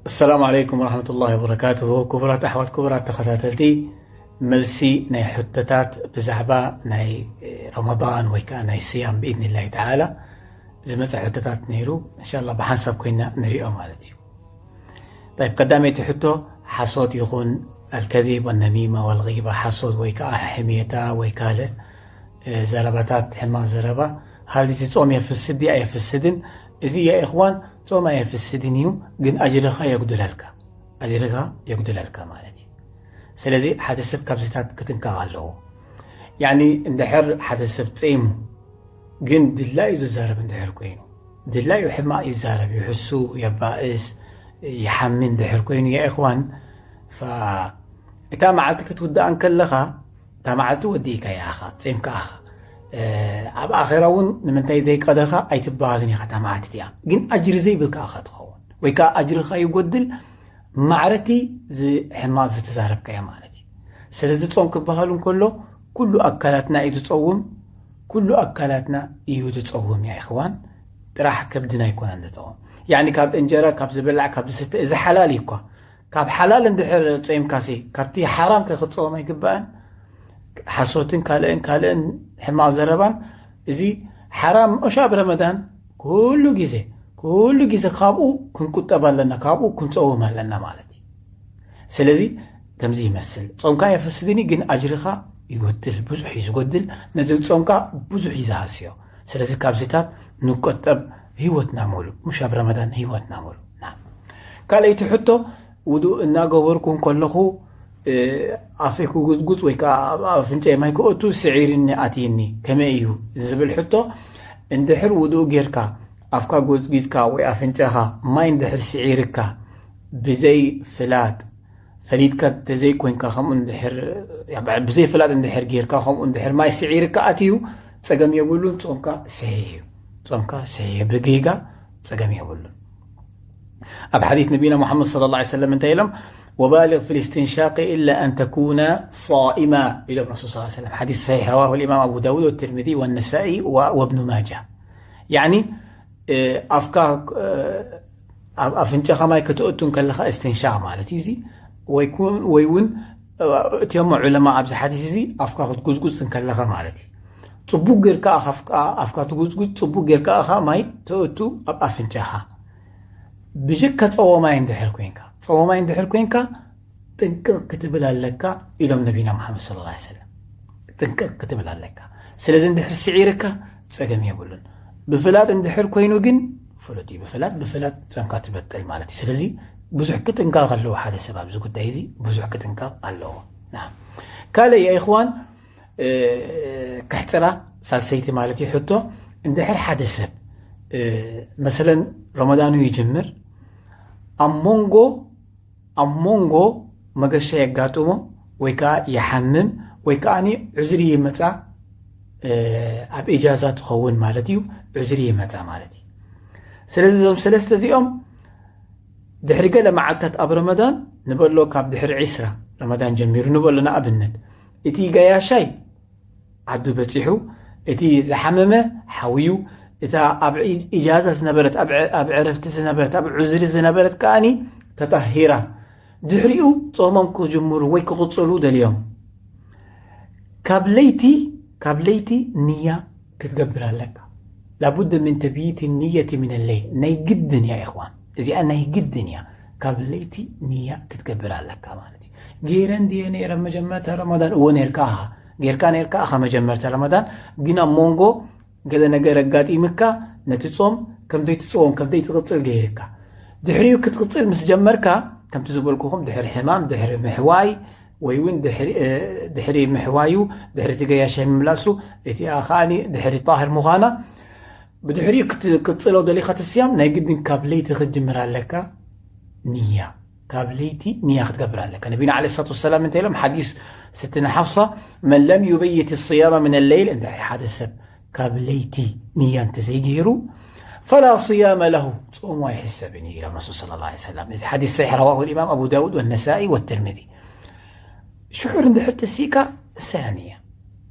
السلام عليكم ورحمة الله وبركاته. ክቡራት ኣሕዋት፣ ክቡራት ተኸታተልቲ፣ መልሲ ናይ ሕቶታት ብዛዕባ ናይ ረመዳን ወይ ከዓ ናይ ስያም ብኢድኒላሂ ተዓላ ዝመፀ ሕቶታት ነይሩ። እንሻላ ብሓንሳብ ኮይና ንሪኦ ማለት እዩ። طيب፣ ቀዳመይቲ ሕቶ፣ ሓሶት ይኹን الكذب والنميمة والغيبة፣ ሓሶት ወይ ከዓ ሕሜታ ወይ ካልእ፣ እ፣ ዘረባታት፣ ሕማቕ ዘረባ፣ هل እዚ ጾም የፍስድ ድዩ ኣየፍስድን? እዚ ያ ኢኽዋን ጾም ኣየፍስድን እዩ፣ ግን ኣጅርኻ የጉድለልካ። ኣጅርኻ የጉድለልካ ማለት እዩ። ስለዚ ሓደ ሰብ ካብዚታት ክጥንቀቕ ኣለዎ። ያኒ እንድሕር ሓደ ሰብ ጸይሙ ግን ድላዩ ዝዛረብ እንድሕር ኮይኑ፣ ድላዩ ሕማቕ ይዛረብ፣ ይሕሱ፣ የባእስ፣ ይሓሚ እንድሕር ኮይኑ፣ ያ ኢኽዋን፣ ፈ-፣ እታ መዓልቲ ክትውዳእ እንከለኻ፣ እታ መዓልቲ ወዲእካ ኢኻ፣ ጸይምካ ኢኻ። እ፣ ኣብ ኣኼራ እውን ንምንታይ ዘይቀደኻ ኣይትበሃልን ኢኻ እታ መዓልቲ እቲኣ። ግን ኣጅሪ ዘይብልካ ኢኻ ትኸውን። ወይ ከኣ ኣጅርኻ ይጎድል፣ ማዕረቲ ዝ-፣ ሕማቕ ዝተዛረብካዮ ማለት እዩ። ስለዚ ጾም ክበሃል እንከሎ፣ ኩሉ ኣካላትና እዩ ዝጸውም፣ ኩሉ ኣካላትና እዩ ዝጸውም፣ ያ ኢኽዋን። ጥራሕ ከብድና ኣይኮነን ዝጸውም። ያኒ ካብ እንጀራ፣ ካብ ዝብላዕ፣ ካብ ዝስተ፣ እዚ ሓላል እዩ እኳ። ካብ ሓላል እንድሕር ጾይምካሲ፣ ካብቲ ሓራም ከ ክትጸውም ኣይግባእን። ሓሶትን ካልእን ካልእን ሕማቕ ዘረባን፣ እዚ ሓራም፣ ኦሻብ ረመዳን ኩሉ ግዜ፣ ኩሉ ግዜ ካብኡ ክንቁጠብ ኣለና፣ ካብኡ ክንጸውም ኣለና ማለት እዩ። ስለዚ ከምዚ ይመስል፣ ጾምካ የፈስድኒ፣ ግን ኣጅርኻ ይጎድል፣ ብዙሕ እዩ ዝጎድል። ነዚ ጾምካ ብዙሕ እዩ ዝሃስዮ። ስለዚ ካብዚታት ንቆጠብ፣ ህይወትና ሙሉ፣ ሙሽ ኣብ ረመዳን፣ ህይወትና ሙሉ። ናም። ካልኣይቲ ሕቶ፣ ውዱእ እናገበርኩ እንከለኹ፣ እ፣ ኣፈይ ክጉዝጉዝ ወይ ከኣ ኣብ ኣፍንጫይ ማይ ክእቱ ስዒርኒ ኣትይኒ፣ ከመይ እዩ ዝብል ሕቶ፣ እንድሕር ውዱእ ጌርካ፣ ኣፍካ ጎዝጊዝካ ወይ ኣፍንጫኻ ማይ እንድሕር ስዒርካ፣ ብዘይ ፍላጥ፣ ፈሊጥካ ተዘይኮይንካ፣ ከምኡ እንድሕር፣ ብዘይ ፍላጥ እንድሕር ጌርካ፣ ከምኡ እንድሕር ማይ ስዒርካ ኣትዩ፣ ጸገም የብሉን፣ ጾምካ ሰሒሕ እዩ። ጾምካ ሰሒሕ እዩ። ብጌጋ ጸገም የብሉን። ኣብ ሓዲስ ነቢና ሙሓመድ ሰለላሁ ዐለይሂ ወሰለም እንታይ ኢሎም? "ወባልግ ፊል ኢስቲንሻቂ ኢላ ኣን ተኩነ ሳኢማ" ኢሎም ረሱል ሰለላሁ ዐለይሂ ወሰለም። ሓዲስ ሰሒሕ፣ ረዋሁ ልኢማም ኣቡ ዳውድ ወትርሚዚ ወነሳኢ ወ-፣ ወብኑ ማጃ። ያኒ፣ እ፣ ኣፍካ፣ እ፣ ኣብ ኣፍንጫኻ ማይ ከተእቱ እንከለኻ እስትንሻቕ ማለት እዩ እዚ። ወይ ኩ-፣ ወይ እውን፣ እ፣ እትዮሞ ዑለማ ኣብዚ ሓዲስ እዚ ኣፍካ ክትጉዝጉዝ እንከለኻ ማለት እዩ። ጽቡቕ ጌርካ ኣፍ-፣ ኣፍካ ትጉዝጉዝ፣ ጽቡቕ ጌርካ ኢኻ ማይ ተእቱ ኣብ ኣፍንጫኻ። ብጀካ ጸዋማይ እንድሕር ኮይንካ፣ ጸዋማይ እንድሕር ኮይንካ ጥንቅቕ ክትብል ኣለካ ኢሎም ነቢና መሓመድ ሰለላሁ ዐለይሂ ወሰለም። ጥንቅቕ ክትብል ኣለካ። ስለዚ እንድሕር ስዒርካ ጸገም የብሉን። ብፍላጥ እንድሕር ኮይኑ ግን ፍሉጥ እዩ። ብፍላጥ፣ ብፍላጥ ጸምካ ትበጥል ማለት እዩ። ስለዚ ብዙሕ ክጥንቀቕ ኣለዎ ሓደ ሰብ ኣብዚ ጉዳይ እዚ፣ ብዙሕ ክጥንቀቕ ኣለዎ። ናም። ካልእ ያ ኢኽዋን፣ እ፣ ክሕጽራ ሳልሰይቲ ማለት እዩ ሕቶ፣ እንድሕር ሓደ ሰብ፣ እ፣ መሰለን ረመዳኑ ይጅምር፣ ኣብ መንጎ፣ ኣብ መንጎ መገሻ የጋጥሞ ወይ ከኣ ይሓምም ወይ ከኣ ዑዝሪ ይመጻ፣ እ፣ ኣብ ኢጃዛ ትኸውን ማለት እዩ፣ ዑዝሪ ይመጻ ማለት እዩ። ስለዚ እዞም ሰለስተ እዚኦም ድሕሪ ገለ መዓልታት ኣብ ረመዳን ንበሎ፣ ካብ ድሕሪ ዒስራ ረመዳን ጀሚሩ ንበሎ ንኣብነት፣ እቲ ገያሻይ ዓዱ በጺሑ፣ እቲ ዝሓመመ ሓውዩ፣ እታ ኣብ ዒ-፣ ኢጃዛ ዝነበረት፣ ኣብ ዐ-፣ ኣብ ዕረፍቲ ዝነበረት፣ ኣብ ዑዝሪ ዝነበረት ከኣኒ ተጣሂራ። ድሕሪኡ ጾሞም ክጅምሩ ወይ ክቕጽሉ ደልዮም። ካብ ለይቲ፣ ካብ ለይቲ ንያ ክትገብር ኣለካ። ላቡድ ምን ተብይት ንየቲ ምን ለይል። ናይ ግድን እያ ኢኽዋን። እዚኣ ናይ ግድን እያ። ካብ ለይቲ ንያ ክትገብር ኣለካ ማለት እዩ። ገይረ እንድየ ነይረ መጀመርታ ረመዳን። እወ ነይርካ ኢኻ። ጌርካ ነይርካ ኢኻ መጀመርታ ረመዳን። ግን ኣብ መንጎ ገለ ነገር ኣጋጢምካ ነቲ ጾም ከም ዘይትጸውም፣ ከም ዘይትቕጽል ገይርካ። ድሕሪኡ ክትቕጽል ምስ ጀመርካ፣ ከምቲ ዝበልኩኹም ድሕሪ ሕማም፣ ድሕሪ ምሕዋይ፣ ወይ እውን ድሕሪ፣ እ፣ ድሕሪ ምሕዋዩ፣ ድሕሪ እቲ ገያሻይ ምምላሱ፣ እቲኣ ከኣኒ ድሕሪ ጣህር ምዃና፣ ብድሕሪኡ ክትቅጽሎ ደሊኻ እቲ ስያም ናይ ግድን ካብ ለይቲ ክትጅምር ኣለካ። ንያ፣ ካብ ለይቲ ንያ ክትገብር ኣለካ። ነቢና ዓለይሂ ሰላቱ ወሰላም እንታይ ኢሎም? ሓዲስ ስትና ሓፍሳ፣ "መን ለም ዩበይት ስያመ ምን ለይል"፣ እንታይ ሓደ ሰብ ካብ ለይቲ ንያ እንተዘይገይሩ፣ "ፈላ ስያመ ለሁ"፣ ጾሙ ኣይሕሰብን እዩ ኢሎም ረሱል ሰለላሁ ዐለይሂ ወሰለም። እዚ ሓዲስ ሰሒሕ፣ ረዋሁ ልኢማም ኣቡ ዳውድ ወነሳኢ ወትርሚዚ። ሽሑር እንድሕር ተሲእካ፣ እሳ እያ ንያ።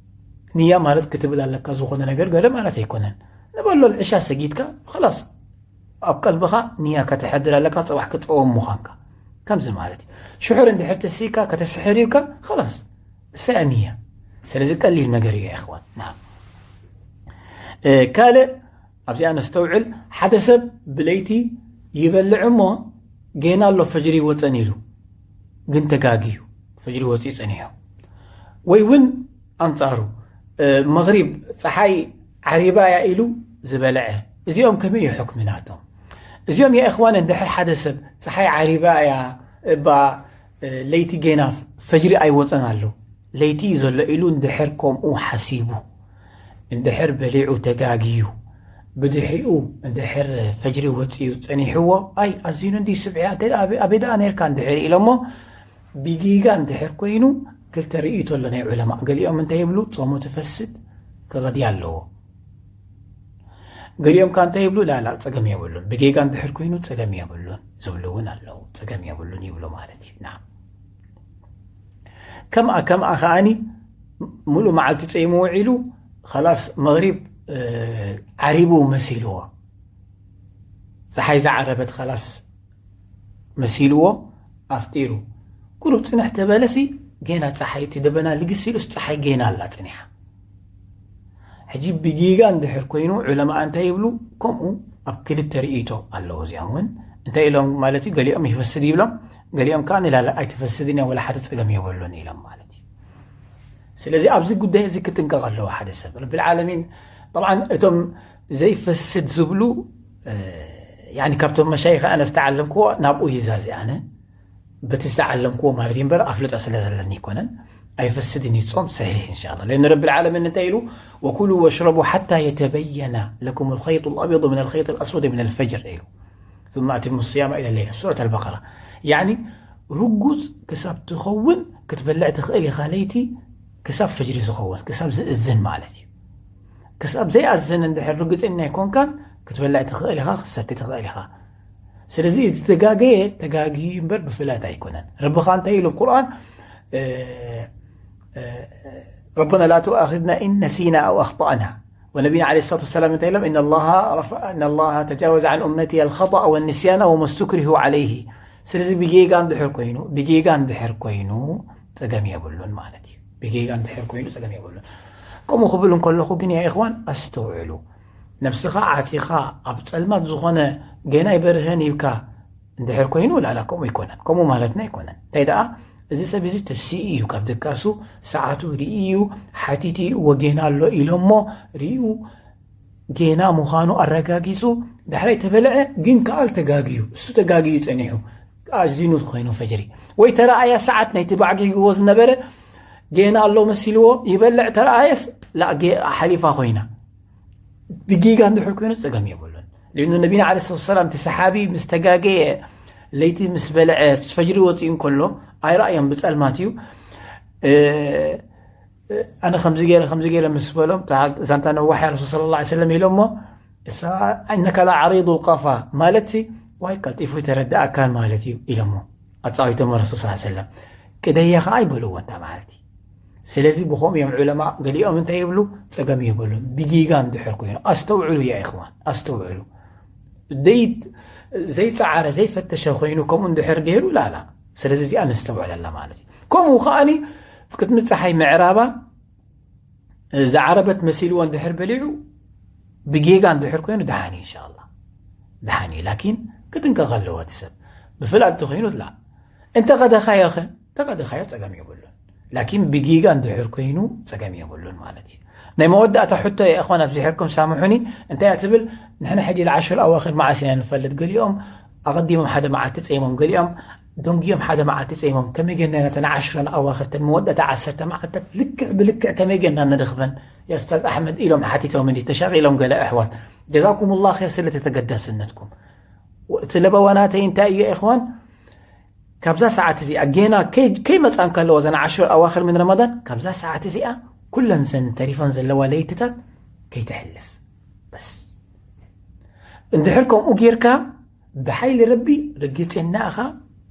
ንያ ማለት ክትብል ኣለካ ዝኾነ ነገር ገለ ማለት ኣይኮነን። ንበሎ፣ ዕሻ ሰጊድካ፣ ኸላስ፣ ኣብ ቀልብኻ ንያ ከተሕድር ኣለካ፣ ጽባሕ ክትጸወም ምዃንካ። ከምዚ ማለት እዩ። ሽሑር እንድሕር ተስኢካ፣ ከተስሕር ኢልካ፣ ኸላስ፣ እሳ እያ ንያ። ስለዚ ቀሊል ነገር እዩ፣ ይሕዋን። ናም። እ፣ ካልእ ኣብዚኣ ነስተውዕል፣ ሓደ ሰብ ብለይቲ ይበልዕ እሞ፣ ጌና ኣሎ ፈጅሪ ይወጸን ኢሉ፣ ግን ተጋግዩ፣ ፈጅሪ ወጺኡ ጸኒሑ። ወይ እውን ኣንጻሩ፣ እ፣ መግሪብ ጸሓይ ዓሪባ እያ ኢሉ ዝበልዐ። እዚኦም ከመይ እዩ ሕክሚ ናቶም? እዚኦም፣ ያ እኽዋን፣ እንድሕር ሓደ ሰብ ጸሓይ ዓሪባ እያ እባ፣ እ፣ ለይቲ ጌና ፈጅሪ ኣይወጸን ኣሎ፣ ለይቲ እዩ ዘሎ ኢሉ እንድሕር ከምኡ ሓሲቡ፣ እንድሕር በሊዑ ተጋግዩ፣ ብድሕሪኡ እንድሕር ፈጅሪ ወጺኡ ጸኒሕዎ፣ ኣይ፣ ኣዚኑ እንዲ ስብሒ፣ ኣተ-፣ ኣበ-፣ ኣበይ ደኣ ነርካ እንድሕር ኢሎሞ፣ ብጌጋ እንድሕር ኮይኑ፣ ክልተ ርእይቶ ኣሎ ናይ ዑለማ። ገሊኦም እንታይ ይብሉ? ጾሙ ትፈስድ፣ ክቐድያ ኣለዎ። ገሊኦም ከኣ እንታይ ይብሉ? ላላ፣ ጸገም የብሉን። ብጌጋ እንድሕር ኮይኑ ጸገም የብሉን ዝብሉ እውን ኣለዉ። ጸገም የብሉን ይብሉ ማለት እዩ። ናም። ከምኣ፣ ከምኣ ከኣኒ ምሉእ መዓልቲ ጸይሙ ውዒሉ፣ ኸላስ መግሪብ፣ እ፣ ዓሪቡ መሲልዎ። ጸሓይ ዝዓረበት ኸላስ መሲልዎ ኣፍጢሩ። ቁሩብ ጽንሕ ተበለሲ፣ ጌና ጸሓይ፣ እቲ ደበና ልግስ ኢሉስ ጸሓይ ጌና ኣላ ጽኒሓ። ሕጂ ብጌጋ እንድሕር ኮይኑ፣ ዑለማኣ እንታይ ይብሉ? ከምኡ ኣብ ክልተ ርእይቶ ኣለዉ። እዚኦም እውን እንታይ ኢሎም ማለት እዩ? ገሊኦም ይፈስድ ይብሎም፣ ገሊኦም ከኣ ንላለ ኣይትፈስድን እያ፣ ወላ ሓደ ጸገም የብሉን ኢሎም ማለት እዩ። ስለዚ ኣብዚ ጉዳይ እዚ ክጥንቀቕ ኣለዎ ሓደ ሰብ። ረብል ዓለሚን፣ ጠብዓን እቶም ዘይፈስድ ዝብሉ፣ እ፣ ያኒ ካብቶም መሻይኽ ኣነ ዝተዓለምክዎ ናብኡ ይዛዚ ኣነ። በቲ ዝተዓለምክዎ ማለት እዩ እምበር ኣፍልጦ ስለ ዘለኒ ኣይኮነን። ኣይፈስድን እዩ ጾም ሰሒሕ ኢንሻኣላህ። ለእን ረብል ዓለሚን እንታይ ኢሉ? "ወኩሉ ወሽረቡ ሓታ የተበየነ ለኩም ልኸይጡ ልኣብየዱ ምን ልኸይጥ ልኣስወድ ምን ልፈጅር" ኢሉ። ثم أتموا الصيام إلى الليل ሱረት ኣልበቀራ። ያኒ ርጉጽ ክሳብ ትኸውን ክትበልዕ ትኽእል ኢኻ ለይቲ ክሳብ ፈጅሪ ዝኸውን፣ ክሳብ ዝእዝን ማለት እዩ። ክሳብ ዘይኣዘነ እንድሕር ርግጸኛ ኣይኮንካን ክትበልዕ ትኽእል ኢኻ፣ ክትሰቲ ትኽእል ኢኻ። ስለዚ እቲ ተጋገየ ተጋግዩ እምበር ብፍላት ኣይኮነን። ረቢ ኸኣ እንታይ ኢሉ ኣብ ቁርኣን? እ፣ እ፣ ረበና ላ ቱኣኺዝና ኢን ነሲና ኣው ኣኽጣእና። ወነቢና ዓለይሂ ሰላቱ ወሰላም እንታይ ኢሎም? "ኢነ ላሃ ረፈ-፣ ኢነ ላሃ ተጃወዘ ዓን ኡመቲ ኣልኸጠኣ ወንስያና ወመ ስቱክሪሁ ዓለይሂ።" ስለዚ ብጌጋ እንድሕር ኮይኑ፣ ብጌጋ እንድሕር ኮይኑ ጸገም የብሉን ማለት እዩ። ብጌጋ እንድሕር ኮይኑ ጸገም የብሉን። ከምኡ ክብል እንከለኹ ግን፣ ያ ኢኽዋን፣ ኣስተውዕሉ። ነብስኻ ዓቲኻ ኣብ ጸልማት ዝኾነ ጌና ኣይበርህን ኢልካ እንድሕር ኮይኑ፣ ላላ ከምኡ ኣይኮነን። ከምኡ ማለትና ኣይኮነን። እንታይ ደኣ፣ እዚ ሰብ እዚ ተሲኡ እዩ፣ ካብ ድቃሱ ሰዓቱ ርእዩ፣ ሓቲቱ እዩ፣ ወጌና ኣሎ ኢሎሞ ርእዩ፣ ጌና ምዃኑ ኣረጋጊጹ፣ ዳሕራይ ተበልዐ፣ ግን ከኣ ተጋግዩ፣ እሱ ተጋግዩ ጸኒሑ፣ ኣዚኑ ኮይኑ ፈጅሪ። ወይ ተረኣያ ሰዓት ናይቲ ባዕጊግዎ ዝነበረ፣ ጌና ኣሎ መሲልዎ፣ ይበልዕ፣ ተረኣየስ፣ ላ፣ ጌ-፣ ሓሊፋ ኮይና። ብጌጋ እንድሕር ኮይኑ ጸገም የብሉን። ልእኑ ነቢና ዓለይሂ ሰላቱ ወሰላም እቲ ሰሓቢ ምስ ተጋገየ፣ ለይቲ ምስ በልዐ፣ ፈጅሪ ወጺኡ እንከሎ፣ ኣይረኣዮም፣ ብጸልማት እዩ። እ፣ ኣነ ከምዚ ገይረ፣ ከምዚ ገይረ ምስ በሎም፣ እታ ዛንታ ነዋሕ እያ፣ ረሱል ሰለላሁ ዐለይሂ ወሰለም ኢሎሞ፣ እሳ፣ "ኢነካ ለዓሪዱ ልቀፋ" ማለትሲ፣ ዋይ፣ ቀልጢፉ ይተረድኣካን ማለት እዩ ኢሎሞ፣ ኣጻዊቶሞ ረሱል ሰለላሁ ዐለይሂ ወሰለም። ቅደየ ኸዓ ይበልዎ እንታ ማለት እዩ። ስለዚ ብኸምኡ እዮም ዑለማ፣ ገሊኦም እንታይ ይብሉ? ጸገም የብሉን። ብጊጋ እንድሕር ኮይኑ፣ ኣስተውዕሉ ያ ኢኽዋን፣ ኣስተውዕሉ። ደይ-፣ ዘይጸዓረ፣ ዘይፈተሸ ኮይኑ ከምኡ እንድሕር ገይሩ፣ ላላ። ስለዚ እዚኣ ነስተውዕለላ ማለት እዩ። ከምኡ ከኣኒ ቅድሚ ጸሓይ ምዕራባ ዝዓረበት መሲልዎ እንድሕር በሊዑ፣ ብጌጋ እንድሕር ኮይኑ ደሓን እዩ፣ ኢንሻኣላህ። ደሓን እዩ። ላኪን ክጥንቀቕ ኣለዎ እቲ ሰብ። ብፍላጥ እንተኾይኑ ላ። እንተ ቀደኻዮ ኸ? እንተ ቀደኻዮ ጸገም የብሉን። ላኪን ብጌጋ እንድሕር ኮይኑ ጸገም የብሉን ማለት እዩ። ናይ መወዳእታ ሕቶ እያ፣ እኽዋን፣ ኣብዚሐኩም ሳምሑኒ። እንታይ እያ ትብል? ንሕና ሕጂ ልዓሽር ኣዋኽር መዓስ ኢና ንፈልጥ? ገሊኦም ኣቐዲሞም ሓደ መዓልቲ ጸይሞም፣ ገሊኦም ደንጉዮም ሓደ መዓልቲ ጸይሞም። ከመይ ጌርና ኢና እተን ዓሽረን ኣዋኽር፣ እተን መወዳእታ ዓሰርተ መዓልታት ልክዕ ብልክዕ ከመይ ጌርና ንረኽበን? ያ ኡስታዝ ኣሕመድ ኢሎም ሓቲቶም እንዲ ተሻቒሎም ገለ ኣሕዋት። ጀዛኩሙላህ ኸይር ስለ ተገዳስነትኩም። እቲ ለበዋ ናተይ እንታይ እዩ፣ እኽዋን? ካብዛ ሰዓት እዚኣ ጌና ከይ-፣ ከይመጻ እንከለዋ፣ እዘን ዓሽር ኣዋኽር ምን ረመዳን፣ ካብዛ ሰዓት እዚኣ ኩለን ዘን ተሪፈን ዘለዋ ለይትታት ከይተሕልፍ። በስ። እንድሕር ከምኡ ጌርካ፣ ብሓይሊ ረቢ ርግጽና ኢኻ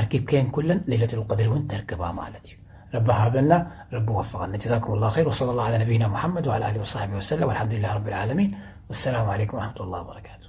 ኣርኪብካየን ኩለን፣ ለይለቱል ቀድሪ እውን ተርክባ ማለት እዩ። ረቢ ሃበና፣ ረቢ ወፈቐና። ጀዛኩሙላህ ኸይር። ወሰለላሁ ዐላ ነቢይና ሙሐመድ ወዐላ ኣሊሂ ወሰሕቢሂ ወሰለም። ወልሐምዱሊላህ ረቢል ዓለሚን። ወሰላሙ ዐለይኩም ወረሕመቱላህ ወበረካቱ።